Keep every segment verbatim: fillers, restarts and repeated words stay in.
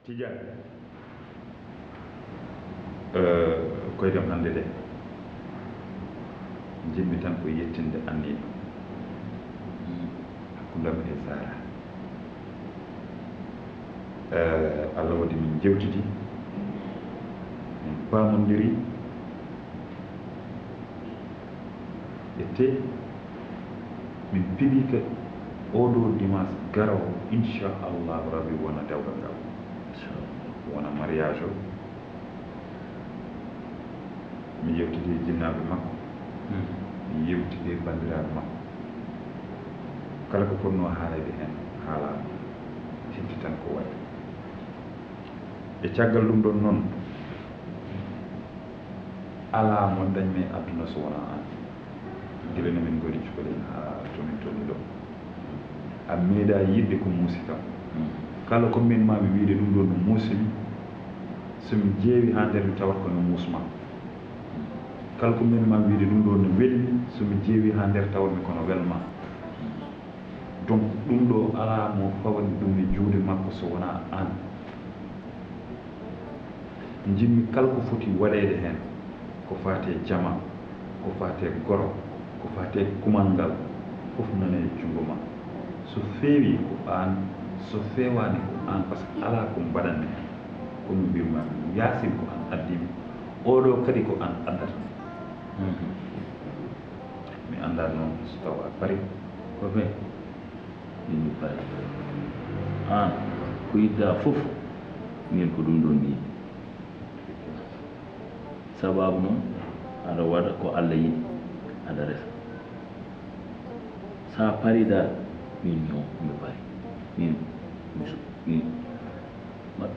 Tijaan, eh, koydam hannde de, njiɗmi tan ko yettinde anniya hakkunde am e Zahra. Eh, Allah waɗi min njewtidi, min paamondiri, e te min piɗi ka oɗo dimanche garowo, inchallahu rabbi, wona dewgal ngal. Wona mariage o. Mi yewtidi e jinnaaɓe makko, mi yewtidi e banndiraaɓe makko. Kala ko fotnoo haalede heen haalaama, tefti tan ko waɗi. E caggal ɗum ɗon noon, alaa mo dañmi e aduna so wonaa aan. Gila no min ngoni cukalel haa to min tolni ɗo, a meeɗaa yiɗde ko muusi kam. Kala ko mbiyanmaa mi wiyde ɗum ɗoo no muusi mi, so mi ƴeewi haa nder mi tawat ko no muus ma. Kala ko mbiyanmaa mi wiyde ɗum ɗoo no weli mi, so mi ƴeewi haa nder tawat mi ko no wel ma. Donc ɗum ɗoo alaa mo fawani ɗum e juuɗe makko so wonaa aan. Njiɗmi kala ko foti waɗeede heen, ko faati e jama, ko faati e goro, ko faati e kumal ngal, fof nana e junngo ma. So feewii ko aan, so feewaani ko aan, par ce que alaa ko mbaɗanmi heen. Ko no mbirmaa mi, Yaasin ko aan addi mi, oɗo kadi ko aan addata mi. Mi anndaa noon so tawa a parii. Ko ɓe min mi parii. Aan ko yiɗɗaa fof, miin ko ɗum ɗoon mi yiɗi. Sabaabu noon, aɗa waɗa ko Alla yiɗi, aɗa resa. So a parii daal, miin mi o, mi parii. Miin, mi su-, miin, ma-,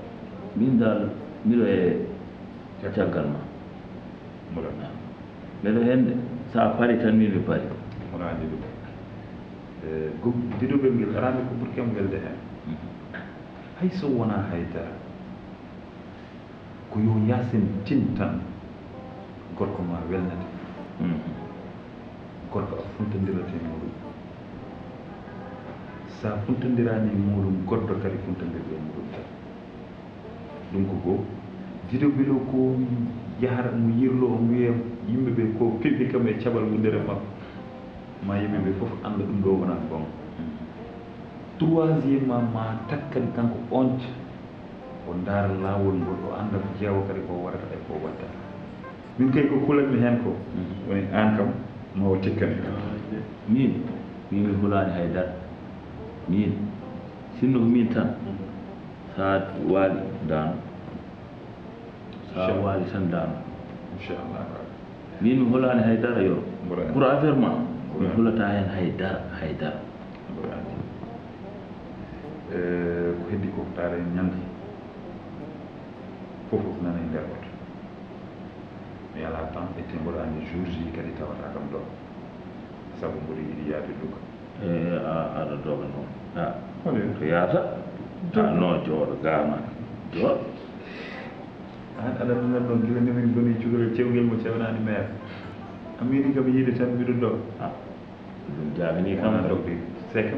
miin daal, miɗo e caggal ma. Mboɗo. Mbeɗo heen de, so a parii tan, miin mi parii. Mboɗo anndi ɗum. E, gum-, diduɓel ngel, aɗa anndi ko ɓurti kam welde heen. Mhm. Hay so wonaa hay dara, ko yo Yaasin tin tan, gorko ma welnete. Mhm. Gorko a funtondirata e muuɗum. So a funtondiraani e muuɗum, goɗɗo kadi funtondirde e muuɗum tan. Ɗum ko goo. Dido bilo ko yahata mo yirlo, o wiya yimɓe ɓe ko pilli kam e caɓal wundere makko. Ma yimɓe ɓe fof annda ɗum ɗo wonaa goonga. Troisièmement, ma takkan kanko on, o ndaara laawol ngol, o annda ko jeewo kadi ko waɗata e ko watta. Min kay ko kulanmi heen ko, woni aan kam, ma o tikkane kam. Min, min mi hulaani hay dara. Min, sinno ko min tan, so a waali, ndaano. So a waali tan, ndaano. Inchallah. Min mi hulaani hay dara, yo. Mboɗo anndi. Pour affaire ma, mi hulataa heen hay dara, hay dara. Mboɗo anndi. Eh, ko heddi ko, taara en ñande. Fof fof nana e nder oto. Mi alaa temps, ete mboɗo anndi jour J kadi tawata kam ɗo. Sabu mboɗo yiɗi yaade Louga. Eh, a, aɗa doga noon. A, holi? Ko yaata? A, no, jooɗo, gaama. Jooɗo. Aan aɗa nanat ɗon gila nde min ngoni cukalel cewngel mo cewnaani meer. A meeɗi kam yiide tan mbiɗo doga. A, ɗum jaabini kam. Wonaa dogde. C'est que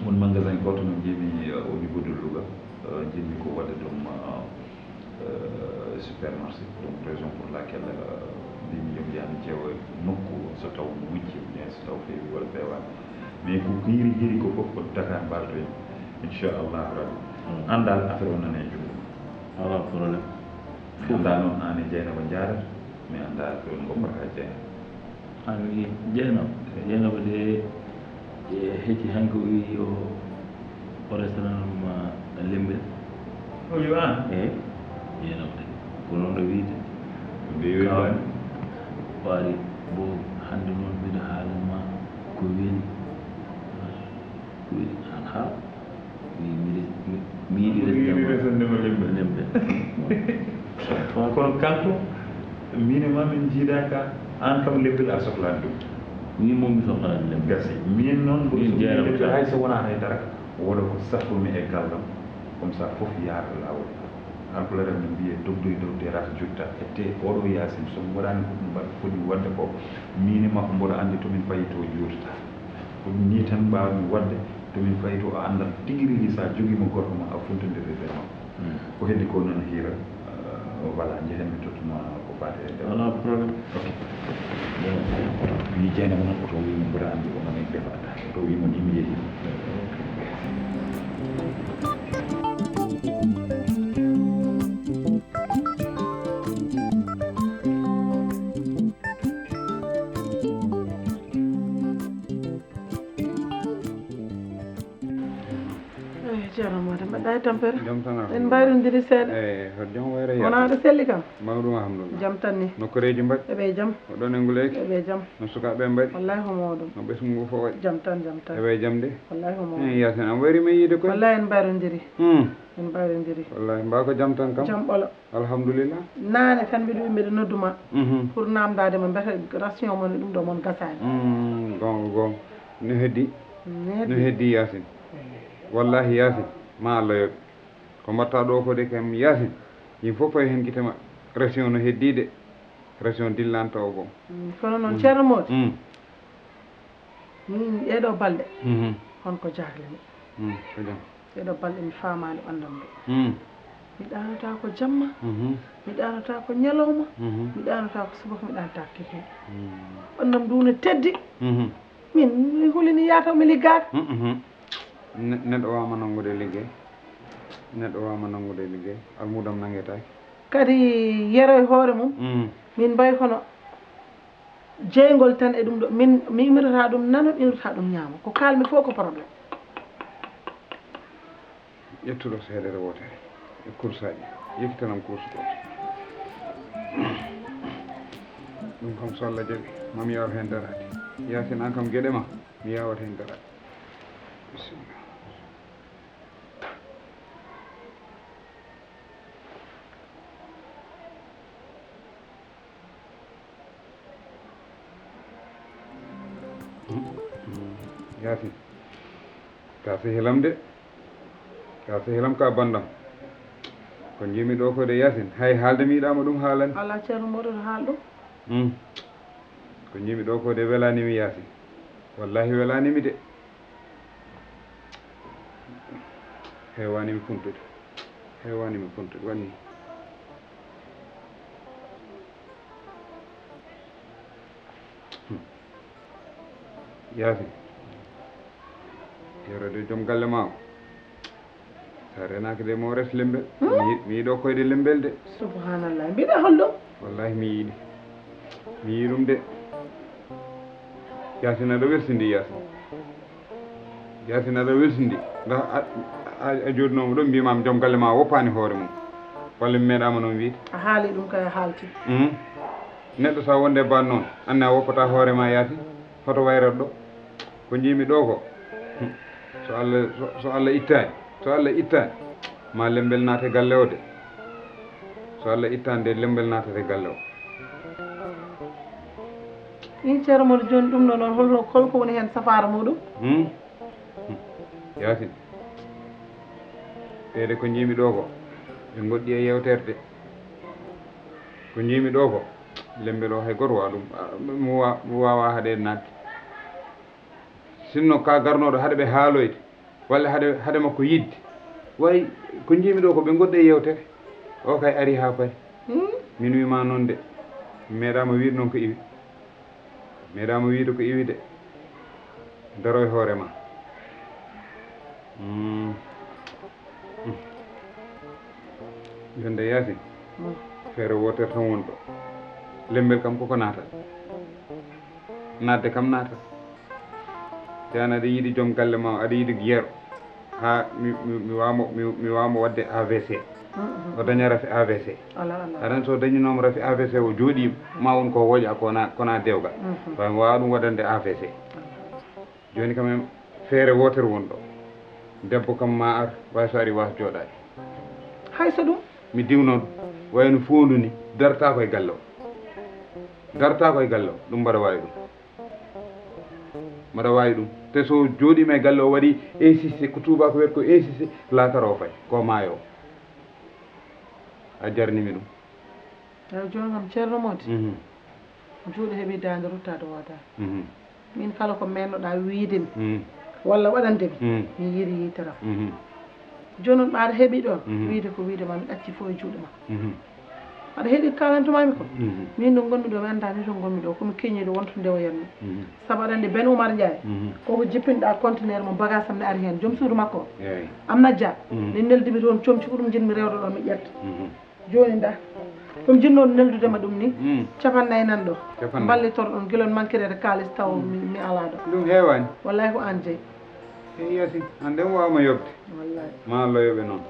won magasin gooto mo njiimi, euh, au niveau de Louga. Euh, njiɗmi ko waɗde ɗum, euh, euh, supermarché. Donc, raison pour laquelle, euh, mbimi yo mi yah mi ƴeewa nokku so taw moƴƴi, ou bien so taw feewi walla feewaani. Mais ko hiiri hiiri ko fof ko Dakar mbaɗotoyen, inchallahu rabbi. Mm. Aan daal affaire o nana e junngo. Alaa problème. Mi anndaa noon aan e Jeynaba njaarata, mi anndaa ko on ngoppata Jeynaba. Aan mi Jeynaba, Jeynaba de, e hecci hannde o wii yo Restaurant ma Lembe. O yo an? Eyi. Ƴeenam de. Ko noon o wiyde. Mbi wi Kawam. Faari bo hannde noon mbiɗa haalan ma ko weli. Ko weli an ha. Mi, mi, mi, mi yiɗi resde ma. Resde ma Lembe. Lembe. Kono kanko, min e ma min njiidaaka, an kam Lembe a sohlaani ɗum. Min moom mi sohlaani Lembe. Gasi. Min noon mboɗo sohli Lembe hay so wonaa hay dara. Wona ko safumi e gallam, comme ça fof yaara laawol. Alpulaar en no mbiye dogdoy dogde rata jutta. Ete oɗo Yaasin, so mi waɗaani ko ɗum mbaɗ-, foti waɗde ko, min e makko mboɗo anndi to min payi to juutata. Ko ɗum nii tan mbaawmi waɗde, to min payi to o anndan tigi rigi so a jogiima gorko ma a funtondirde bee makko. Ko heddi ko noon hiira, eh, voilà, njehen mi tottuma ko faati e nder. Wala problème. Ok. Bon, mi jeene mo noon oto wiimo mboɗo anndi ko noon en defa attaque. Oto wiimo ni mi yehi. Eyi, ceerno Mody, mbaɗɗa e tampere? Jam tan, en mbayrondiri seeɗa. Eyi, hoto jam wayre. Wona aɗa selli kam? Mawɗum, alhamdulillah. Jam tan ni. Nokkoreeji mbaɗi? Eɓe jam. Ko ɗon e nguleeki? Eɓe jam. No sukaaɓe mbaɗi? Wallahi ko mawɗum. No ɓesngu ngu fof waɗi? Jam tan, jam tan. Eɓe jam de? Wallahi ko mawɗum. Eyi, Yaasin, am wayri mi yiide koy. Wallahi en mbayrondiri. Hmm. En mbayrondiri. Wallahi, mbaa ko jam tan kam? Jam ɓolo. Alhamdulillah. Naane tan mbiɗo wi mbiɗo noddu ma. Mhm. Pour namdaade ma mbete ration mon e ɗum ɗo mon gasaani. Mm, goonga, goonga. No heddi? No heddi. No heddi, Yaasin. Eyi. Wallahi, Yaasin, ma Allah yoɓe. Ko mbaɗta ɗo ko de kam, Yaasin, yimɓe fof pawi heen gite maɓɓe. Ration no heddi de. Ration dillanto o boom. Mm, kono noon, mm, Ceerno Mody. Mm. Min ɗee ɗoo balɗe, mhm, hon ko jaakle mi. Mm, ko jam. Ɗee ɗoo balɗe mi faamaani ɓanndam ndu. Mm. Mi ɗaanotaako jamma, mhm, mi ɗaanotaako ñalawma, mhm, mi ɗaanotaako subaka, mi ɗaanotaako kikiiɗe. Mm. Ɓanndam ndu ne teddi. Mhm. Min, mi hulini yaata mi liggaaka. Mhm. Ne-, neɗɗo waawma nanngude liggey. Neɗɗo waawma nanngude liggey. Almudam nanngetaake. Kadi yero e hoore mum, mm, min mbayi kono jeyngol tan e ɗum ɗo, min mi imirata ɗum nano, mi imirata ɗum ñaamo. Ko kaalmi fof ko problème. Ƴettuɗo seedere wootere e kursaaji, yekkitanam kursu gooto. Ɗum kam so Allah jaɓi, ma mi yawat heen daraade. Yaasin, aan kam geɗe ma, mi yawat heen daraade. Bisimilla. Yaasin, ka sehilam de, ka sehilam, ka banndam. Ko njiimi ɗo ko de, Yaasin, hay haalde mi yiɗaama ɗum haalande. Alaa, Ceerno Mody, haal ɗum. Hmm. Ko njiimi ɗo ko de welaani mi, Yaasin. Wallahi welaani mi de. Heewaani mi funtude. Heewaani mi funtude. Waɗi ni. Hmm. Yaasin. Yero de joom galle ma o. Sa renaaki de mo res lembel. Hmm? Mi, mi yiɗo koyde lembel de. Subhanallah. Mbiɗa holɗum? Wallahi mi yiɗi. Mi yiɗi ɗum de. Yaasin aɗa welsindi, Yaasin. Yaasin aɗa welsindi. Ndax a, a, a jooɗinooma ɗo mbimam joom galle ma woppaani hoore mum. Walla mi meeɗaama noon wiyde. A haali ɗum kay a haalti. Mhm. Neɗɗo sa wonde baan noon, anne a woppata hoore ma, Yaasin. Hoto wayrat ɗo. Ko njiimi ɗo ko, so Allah, so, so Allah ittaani, so Allah ittaani, ma lembel naate galle o de. So Allah ittaani de, lembel naatata galle o. Min Ceerno Mody, jooni ɗum ɗo noon, holno, holko woni heen safaara muɗum? Hmm? Hmm. Yaasin. Ɓeede ko njiimi ɗo ko, ɓe ngoɗɗi e yewtere de. Ko njiimi ɗo ko, lembel o hay gooto waawa ɗum, a, mo wa-, mo waawa haɗe naatde. Sinno ka garnooɗo haɗa ɓe haaloyde, walla haɗa, haɗa makko yiɗde. Way, ko njiimi ɗo ko ɓe ngoɗɗi e yewtere. O kay ari haa paari. Hmm? Min wii ma noon de. Mi meeɗaama wiyde noon ko iwi. Mi meeɗaama wiyde ko iwi de. Daro e hoore ma. Hmm. Hmm. Jonde Yaasin. Hmm. Feere wootere tan woni ɗo. Lembel kam koko naata. Naatde kam naata. Te aan aɗa yiɗi joom galle ma o, aɗa yiɗi Yero. Ha mi, mi, mi wamo, mi, mi wamo wadde A V C. O daña rafi A V C. Ala, ala. Aɗa andi so dañinooma rafi A V C o jooɗiima, ma won ko woƴa, ko na, ko na dewgal. Tawi mi wawa ɗum waɗande A V C. Jooni kam en feere wootere won ɗo. Debbo kam ma ar, way so ari was jooɗaade. Hay so ɗum. Mi diwno ɗum. Wayno foondu ni, darata ko e galle o. Darata ko e galle o, ɗum mbaɗa waawi ɗum. Mbaɗa waawi ɗum. Te so jooɗiima e galle o waɗi insisté, ko tuubaako wiyata ko insisté, laakara o fay, ko maayo o. A jarnimi ɗum. Ewa, jooni kam, Ceerno Moodi, mhm, juuɗe heɓi daande ruttaade woodaani. Mhm. Min kala ko meennoɗaa wiyde mi, mhm, walla waɗande mi, mhm, mi yiɗi yiiteram. Mhm. Jooni noon, ɓaaɗo heɓi ɗoon, mhm, wiyde ko wiyde ma, mi ɗacci fof e juuɗe ma. Mhm. Aɗa heɗi ko kaalantumaami ko? Mhm. Min ɗo ngonmi ɗo, mi anndaa ni to ngonmi ɗo, ko mi keñiiɗo wontude o yanmi. Mhm. Sabu aɗa anndi Ben Oumar Ndiaye, mhm, koko jippinɗaa conteneur mo, bagage am ne ari heen, joom suudu makko o. Eeyi. Amna Dia, mhm, ne neldimi toon comci ko ɗum njiɗmi rewde ɗoon, mi ƴetta. Mhm. Jooni nda, ko mi jinnoo neldude ma ɗum ni, mm, capannayi nan ɗo. Capannayi. Mballitor ɗon gila on manquereede kaalis taw, mm, mi, mi alaa ɗo. Ɗum heewaani. Wallahi ko aan jeyi. Hey, Yaasin, aan de mi waawma yoɓde. Wallahi. Ma Allah yoɓe noon.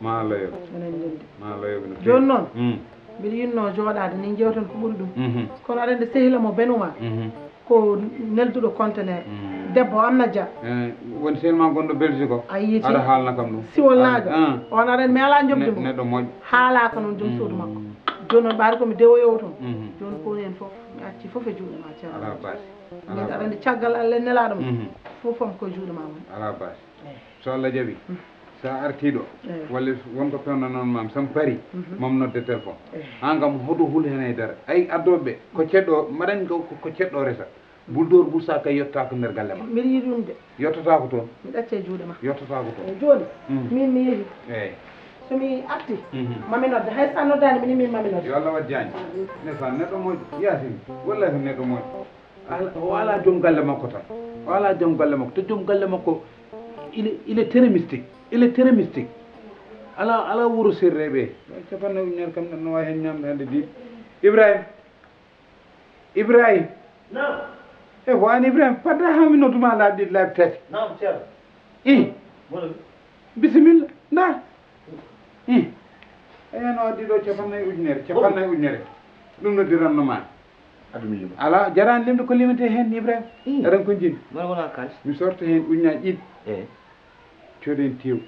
Ma Allah yoɓe. Enen ndenndi. Ma Allah yoɓe noon. Jooni noon, mm, mbiɗa yinnoo jooɗaade ni, njeewten ko ɓuri ɗum. Mhm. Kono aɗa anndi sehil am o Ben Oumar. Mhm. Ko nelduɗo conteneur. Mm. Debbo Amna Dia. Eh, woni sehil ma gonɗo Belgique o? A yiiti. Aɗa haalna kam ɗum. Siwolnaajo. Ah. On aɗa anndi mi alaa njoɓdi mo. Neɗɗo moƴƴo. Haalaa ko noon joom suudu makko. Mm. Jooni noon ɓaade ko mi dewoyoowo toon. Mhm. Jooni ko woni heen fof, mi acci fof e juuɗe ma, Ceerno. Alaa baasi. Min aɗa anndi caggal Allah e Nelaaɗo mum. Mhm. Fof am ko e juuɗe ma woni. Alaa baasi. Eh. So Allah jaɓi, mm, so a artii ɗo, eey, walla won ko peewnanoo ma, so mi parii, mhm, mam nodde téléphone. Eey. Aan kam, hoto hul heen hay dara. Ay, addooɓe ɓe, ko ceddo o, mbaɗani ko, ko, ko ceddo o resa. Bul dóor, bul saak kay yottaa ko nder galle ma. Mbiɗa yiɗi ɗum de. Yottotaako toon. Mi ɗacca e juuɗe ma. Yottotaako toon. Eey, jooni, mm, min mi yehi. Eey. So mi artii, mhm, mami nodde. Hay so a noddaani mi ni, min mami nodde. Yo Allah waɗ jaañ. Amiin. Ndeysaan, neɗɗo moƴƴo. Yaasin, wallahi ko neɗɗo moƴƴo. Ala, o alaa joom galle makko tan. O alaa joom galle makko. Te joom galle makko, il est, il est très mystique. Il est très mystique. Alaa, alaa wuro sirre ɓe. Capanɗe ujunere kam, no waawi heen ñaamde hannde diiɗi. Ibrahim. Ibrahim. Naam. E ko aan Ibrahim, fadda haa mi nodduma laabi ɗiɗi, laabi tati. Naam, Ceerno. Ih. Mboɗo. Bisimilla, nda. Ih. Eyi, no addi ɗo capannayi ujunere, capannayi ujunere. Ɗum noddiranno ma. Addu mi yima. Ala, jarani limde ko limete heen, Ibrahima. Ih. Aɗan ko jin. Mboɗo wona kalis. Mi sorta heen ujunnaaji ɗiɗi. Eh. Cooden tew.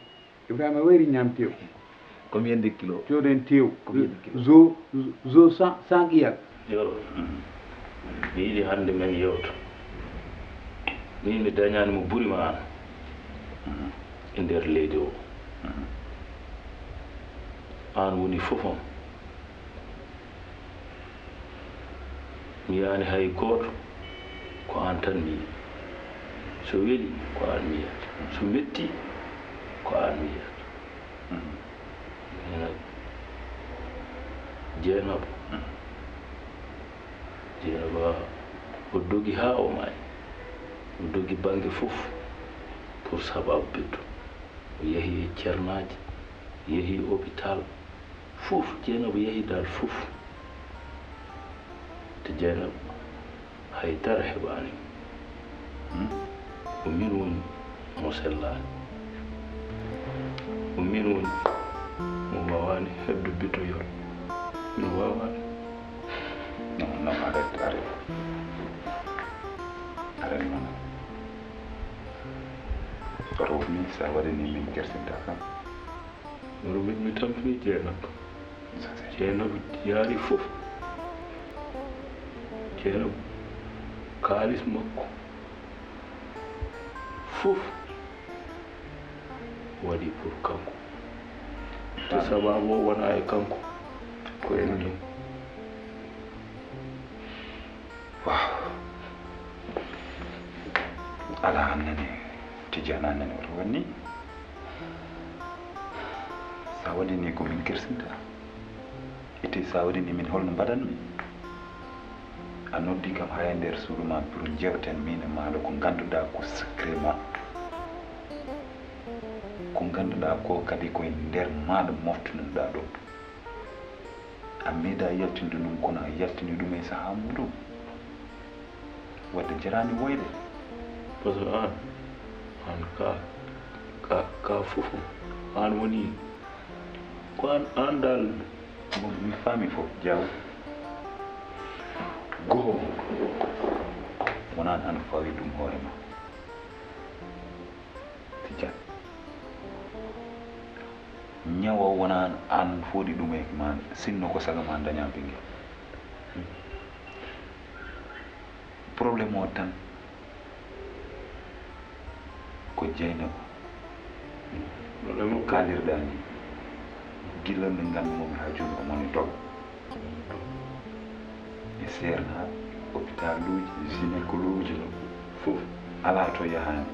Ibrahima wayri ñaam tew. Combien de kilos? Cooden tew. Combien de kilos? Zo, zo cent, cent qiyal. Yoro, mi yiɗi hannde men yewta. Min mi dañaani mo ɓuri ma aan e nder leydi o. Aan woni fof am. Mi yiyaani hay gooto, ko aan tan mi yiyi. So weli, ko aan mi yiyata. So metti, ko aan mi yiyata. Jeynaba, Jeynaba, Jeynaba, o dogi haa o maayi. O dogi bannge fof pour sababu Bintu. O yehi e ceernaaji, yehi hôpital, fof. Jeynaba yehi dal fof. Te Jeynaba, hay dara heɓaani mo. Hmm? Ko min woni mo sellaani. Ko min woni mo waawaani heɓde bitoyol. Min waawaani. Non, non, arrête, arrête. Arrête, non. Rohmi, so a waɗi ni min kersinta kam. Wuro min mi tampini Jeynaba. Jeynaba yaari fof. Jeynaba kaalis makko fof waɗi pour kanko. Te sababu o wona e kanko. Ko en ɗum. Waaw. Alaa, aan nani, Tijaan, aan nani, oto waɗ ni. So a waɗi ni ko min kirsinta. Itti, so a waɗi ni min, holno mbaɗanmi? A noddi kam haa e nder suudu ma pour njeewten min e maaɗa ko ngannduɗaa ko secret ma. Ko ngannduɗaa ko kadi ko e nder maaɗa moftunoɗaa ɗum. A meeɗaa yaltinde ɗum, kono a yaltini ɗum e sahaa muuɗum. Wadde jaraani woyde. Parce que aan, aan ka, Ka, ka fof an woni ko an, an dal. Bon, mi faami fof, Diaw. Goo, wonaa an fawi ɗum hoore ma. Tijjaan. Ñaw o wonaa an fooɗi ɗum e ma, sinno ko saga ma daña ɓinngel. Problème o tan ko Jeynaba. Problème o kaalirɗaa ni, gila nde nganndunomi haa jooni omo ne doga. E seernaaɓe, hôpitaluuji, gynécologie, fof alaa to yahaani.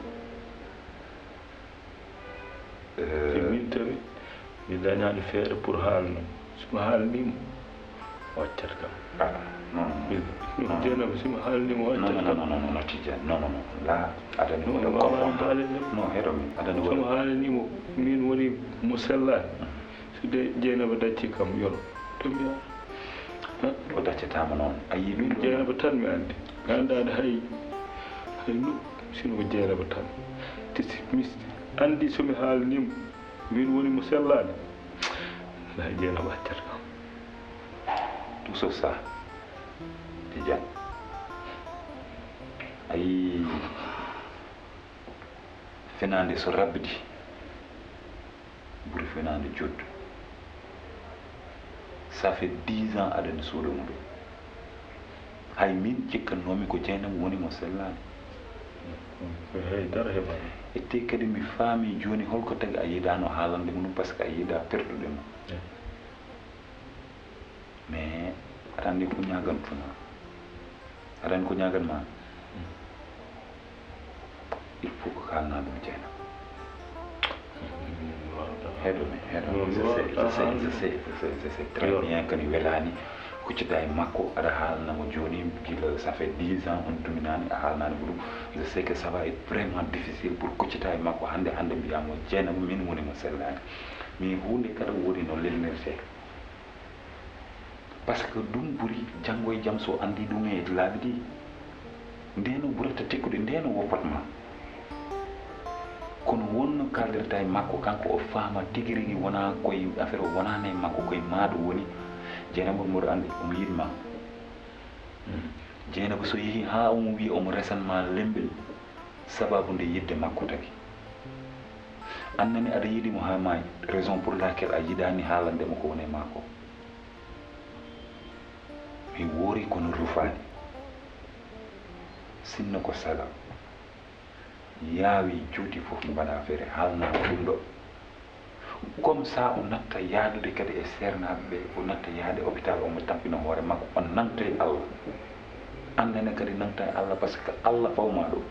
Eh, min tawi mi dañaani feere pour haalno. So mi haalniima, o accat kam. Ah, non, non, non. Jeynaba, si mi haalniima, o accat kam. Non, non, non, non, non, Tijjaan, non, non, non. Là, aɗa anndi wota confondre. Non, heɗo mi, aɗa anndi wota. So mi haalniima, min woni mo sellaani. So de Jeynaba dacci kam, yolo. To mi yaha. O daccataama noon. A yii ɗum ɗo? Jeynaba tan mi anndi. Mi anndaani hay, hay nokku, sino ko Jeynaba tan. Te si mi anndi so mi haalniima, min woni mo sellaani. Wallaahi, Jeynaba accat kam. Tout sauf ça, Tijjaan. A yii, fenaande so raɓɓiɗi, ɓuri fenaande joddu. Ça fait dix ans aɗa ne suuɗo mo ɗo. Hay min cikkatnoomi ko Jeynaba woni mo sellaani. Hay dara heɓaani. E te kadi mi faami jooni holko tagi a yiɗaano haalande mo ɗum, parce que a yiɗaa perdude mo. Eh. Mais aɗa anndi ko ñaagantuma? Aɗa anndi ko ñaaganma? Il faut ko kaalnaa ɗum Jeynaba. Heɗo mi, heɗo mi. Je sais, je sais, je sais, je sais, je sais très bien que ni welaani. Kuccita e makko, aɗa haalna mo jooni, gila ça fait dix ans, on duminaani, a haalnaani mo ɗum. Je sais que ça va être vraiment difficile pour kuccita e makko hannde, hannde mbiyaa mo Jeynaba min woni mo sellaani. Mais huunde kala woni no lelnirtee. Parce que ɗum ɓuri janngo e jam so anndi ɗum e laabi ɗi. Ndeno ɓurata tekkude, ndeno woppat ma. Kono wonno kaalirta e makko, kanko o faama tigi rigi wonaa koye affaire o, wonaano e makko, koye maaɗo woni. Jeynaba, mboɗo anndi omo yiɗ ma. Jeynaba so yehi haa omo wiya omo resan ma lembel, sababu nde yiɗde makko tagi. An nani aɗa yiɗi mo haa maayi, raison pour laquelle a yiɗaani haalande mo ko woni e maa ko. Mi woori kono rufaani. Sinno ko saga. Yaawi juuti fof mbaɗa feere haalna ɗum ɗo. Comme ça o natta yaadude kadi e seernaaɓe ɓe, o natta yaade hôpital, omo tampina hoore makko, o nanta e Allah. An nene kadi nanta e Allah, parce que Allah fawma ɗo.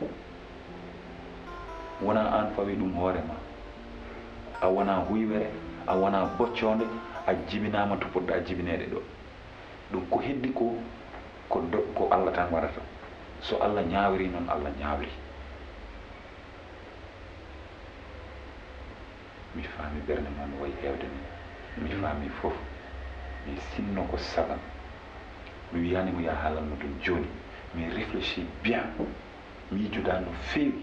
Wona an fawi ɗum hoore ma. A wona huywere, a wona boccoonde, a jibinaama to poɗɗa jibineede ɗo. Ɗum ko heddi ko, ko do-, ko Allah tan waɗata. So Allah ñaawiri noon, Allah ñaawiri. Mi faami ɓernde ma no wayi heewde ni. Mi faami fof. Mi sinno ko saban. Mi wiyaani mo ya haalan mo ɗum jooni. Mi réfléchis bien. Miijoɗaa no feewi.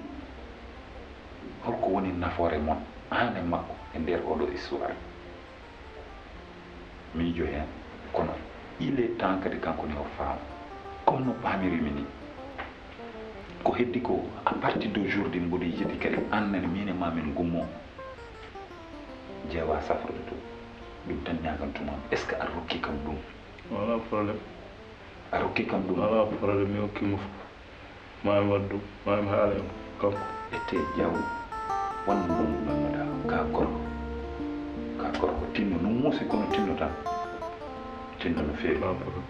Holko woni nafoore mon, aan e makko, e nder oɗo histoire? Miijo heen, kono il est temps kadi kanko ne o faama. Comme no paamirimi ni. Ko heddi ko, à partir d'aujourd'hui, mboɗo yiɗi kadi aan nene miin e ma min ngummo. Jeewa safrude to. Ɗum tan ñaagantuma. Est-ce que a rokki kam ɗum? Wala problème. A rokki kam ɗum? Wala problème, mi hokki mo fof. Maa mi waɗ ɗum, maa mi haala e mo, kanko. Ete jaw, won mo ɗum ɗonnoɗaa, ka gorko. Ka gorko tinno, no muusi kono tinno tan. Tinno no feewi. Wala problème.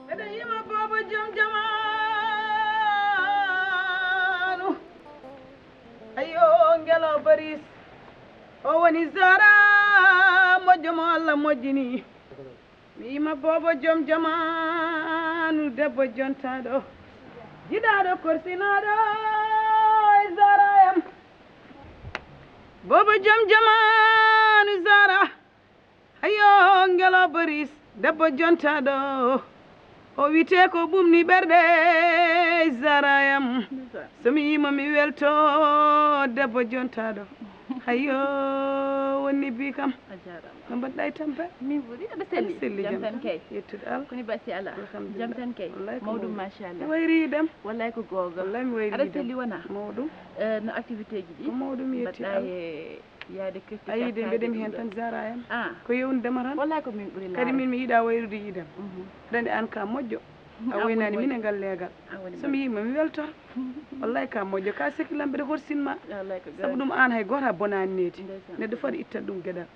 Mbeɗa yima boobo joom jamaanu. Ayo, ngelo Baris. O woni Zara moƴƴo mo Allah moƴƴini. Mi yima boobo joom jamaanu, debbo jontaaɗo. Jiɗaaɗo korsinaaɗo, e Zara e Obo jom jamaanu Zara. Ayo, ngelo Boris, debbo jontaaɗo. O wiyetee ko ɓumni ɓerɗe Zara yam. So mi yii mo, mi welto, debbo jontaaɗo. Ayo, wonni bi kam. A jaaraama. No mbaɗɗa e tampere? Min ɓuri, aɗa selli? Aɗa selli, jam tan kay. Yettude Allah. Koni basi ala? Alhamdulillah. Jam tan kay. Wallay ko mawɗum, machallah. Mi wayri yiidam. Wallay ko googa. Wallay mi wayri yiidam. Aɗa selli wona? Mawɗum. Eh, no activité ji ɗi? Ko mawɗum, mi yetti Allah. Mbaɗɗa e yaade kerti. A yiide, mbeɗen heen tan, Zara yam. Ah. Ko yewnudema tan. Wallay ko min ɓuri laare. Kadi min mi yiɗa wayrude yiidam. Mhm. Aɗa anndi aan ka moƴƴo. A woynaani min e ngal leegal. So mi yii ma, mi weltor. Wallay ka moƴƴo, ka seki lam mbeɗa horsin ma. Wallay ko goonga. Sabu ɗum aan hay gooto a bonaani needi. Ndeysaan. Neɗɗo fof aɗa itta ɗum geɗal.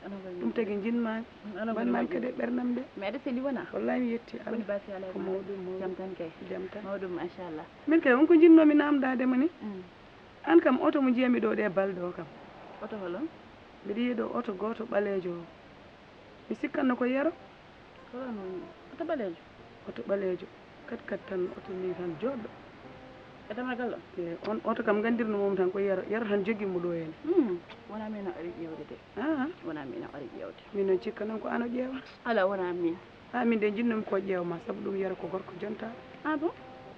Ɗum tagi njin ma. Mban man kadi e ɓernam de. Mais aɗa selli wona? Wallay mi yetti Allah. Woni basi ala. Ko mawɗum, mawɗum. Jam tan kay. Jam tan. Mawɗum, machallah. Min kay won ko njinnoomi naamndaade ma ni. Mm. Aan kam oto mo njiyami ɗo ɗe balɗe o kam. Oto holo? Mbiɗa yiya ɗo oto gooto ɓaleejo o. Mi sikkanno ko yero. Kono noon, oto ɓaleejo? Oto ɓaleejo. Kat kat tan, oto ni tan jooɗɗo. E damal gal o? E, on oto kam nganndirno mum tan ko yero. Yero tan jogii mo ɗo heen. Hmm, wona min o ari ƴeewde de. Ah. Wona min o ari ƴeewde. Min noon cikka noon ko aan o ƴeewa. Ala, wona min. Ah, min de njinnoomi ko ƴeewa ma, sabu ɗum yero ko gorko jontaaɗo. Ah bon?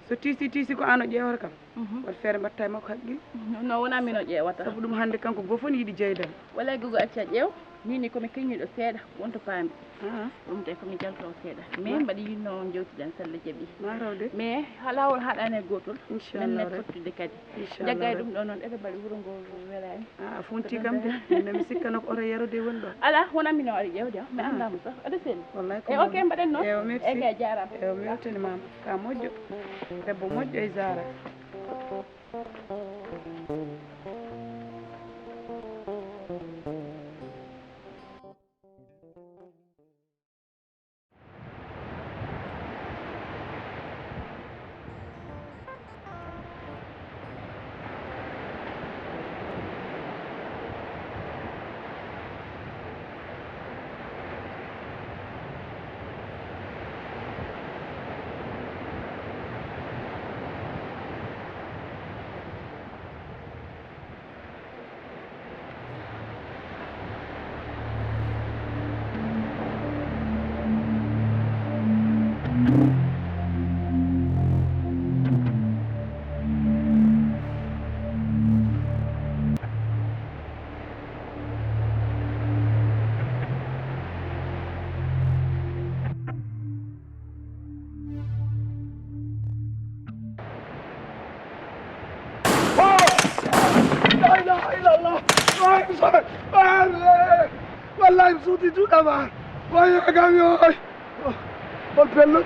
So tiisi tiisi ko aan o ƴeewata kam. Mhm. Waɗ feere mbaɗta e makko haqqil. No, wona min o ƴeewata. Sabu ɗum hannde kanko goo fof ne yiɗi jeydal. Wallay gogo acca ƴeew. Min ni komi keññuɗo seeɗa, wonto paami. Ah. Ɗum tawi komi jalto seeɗa. Mais mbaɗi yinno on jewtiɗen sella jaɓi. Ma raw de. Mais ha laawol haɗaani e gootol. Inchallah. Men ne fottude kadi. Inchallah. Jagga e ɗum ɗo noon, eɗo mbaɗi wuro ngo welaani. Ah, a funti kam de. Min mi sikkano ko oto yero de woni ɗo. Ala, wona min o ari ƴeewde, mi anndaama sax. Aɗa selli? Wallay ko. E ok, mbaɗen noon. Ewa, merci. Ewa, jaaraama. Ewa, mi weltanimaama. Ka moƴƴo. Debbo moƴƴo e Zara. La ilaha illallah. Wallahi mi suuti juuɗe ma. Wayo gami oy. Hol pello?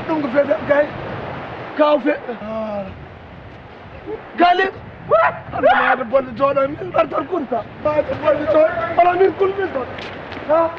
Ɗum ko fete gay. Kaw fe. Galit. Hande maade bonde jooɗo min mbartan kunta. Maade bonde jooɗo. Wala min kulmin ton. Ha?